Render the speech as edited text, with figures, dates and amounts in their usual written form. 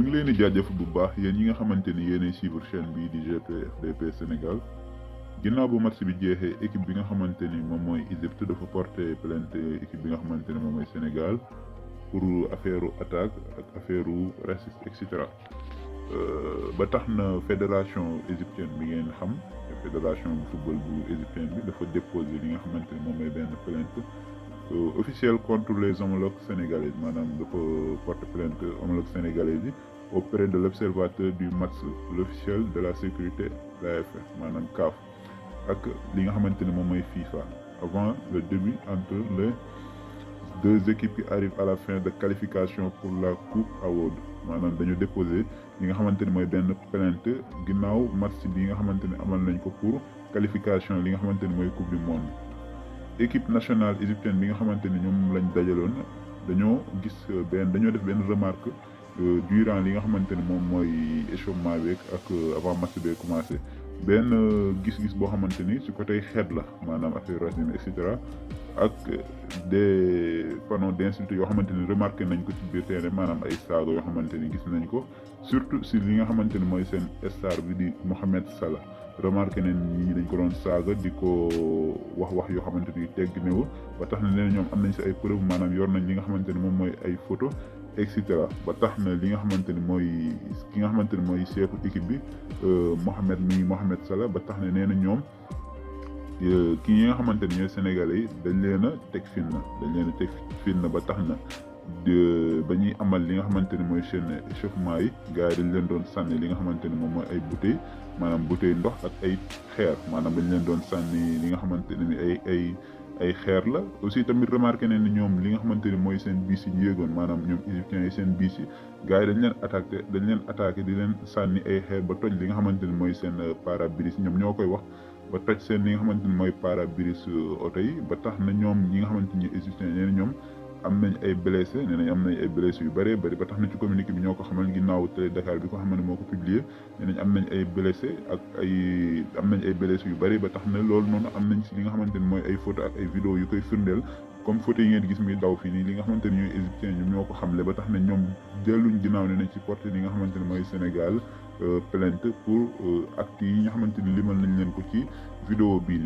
ngi leen di jaajëf bu baax yéen ñi nga xamante ni yéenay suivre chaîne bii di GP FDP Sénégal ginnaaw bu match bi jeexee équipe bi nga xamante ni moom mooy Égypte dafa porter plainte équipe bi nga xamante ni moom mooy Sénégal pour affaire attaque ak affaire raciste et cetera ba tax na fédération égyptienne bi ngeen xam fédération bu football bu égyptienne bi dafa déposer li nga xamante ni moom mooy benn plainte officielle contre les homologues sénégalais maanaam dafa porte plainte homologues sénégalais yi auprès de l'observateur du match l'officiel de la sécurité l'AF maanaam CAF ak li nga xamante ni moom mooy FIFA avant le début entre les deux équipes qui arrivent à la fin de qualification pour la Coupe Award maanaam dañu déposer li nga xamante ni mooy benn plainte ginnaaw match bi nga xamante ni amal nañ ko pour qualification li nga xamante ni mooy Coupe du Monde. Équipe nationale égyptienne bi nga xamante ni ñoom lañ dajaloon dañoo def benn remarque durant li nga xamante ni moom mooy échauffement beeg ak avant match bee commencé benn gis-gis boo xamante ni ci côté xeet la maanaam affaire racisme et cetera ak des panneaux d'insultes yoo xamante ni remarqué nañ ko ci biir terrain maanaam ay saaga yoo xamante ni gis nañ ko surtout si li nga xamante ni mooy seen star bi di Mohamed Salah. remarqué nañ ñi dañ ko doon saaga di ko wax yoo xamante ni tegginewul ba tax na nee ñoom am nañ si ay preuve maanaam yor nañ li nga xamante ni moom mooy ay photo et cetera ba tax na li nga xamante ni mooy ki nga xamante ni mooy chefu équipe bi Mohamed Salah ba tax na nee na ñoom ki nga xamante ni ñooy sénégalais yi dañ leen a teg fitna ba tax na ba ñuy amal li nga xamante ni mooy seen échauffement yi gars yi dañ leen doon sànni li nga xamante ni moom mooy ay bouteilles maanaam bouteille ndox ak ay xeer maanaam dañ leen doon sànni li nga xamante ne ni ay xeer la aussi tamit remarqué ne ni ñoom li nga xamante ni mooy seen biis yi yéegoon maanaam ñoom égyptiens yi seen biis yi gars yi dañ leen attaqué di leen sànni ay xeer ba toj li nga xamante ni mooy seen pare-brise ñoom ñoo koy wax ba toj seen li nga xamante ni mooy pare-brise oto yi ba tax na ñoom ñi nga xamante ni égyptiens yi ñoom am nañ ay blessé nee nañ am nañ ay blessé yu bëree bëri ba tax na ci communiqué bi ñoo ko xamal ginnaaw Télé Dakar bi ko xam ne moo ko publié nee nañ am nañ ay blessé yu bëri ba tax na loolu noonu am nañ si li nga xamante ni mooy ay photo ak ay vidéo yu koy firndeel comme photo yi ngeen gis muy daw fii nii li nga xamante ni ñooy égyptiens ñoom ñoo ko xamle ba tax na ñoom delluñ ginnaaw ne nañ ci porté li nga xamante ni mooy Sénégal plainte pour actes yi nga xamante ni limal nañ leen ko ci vidéo bii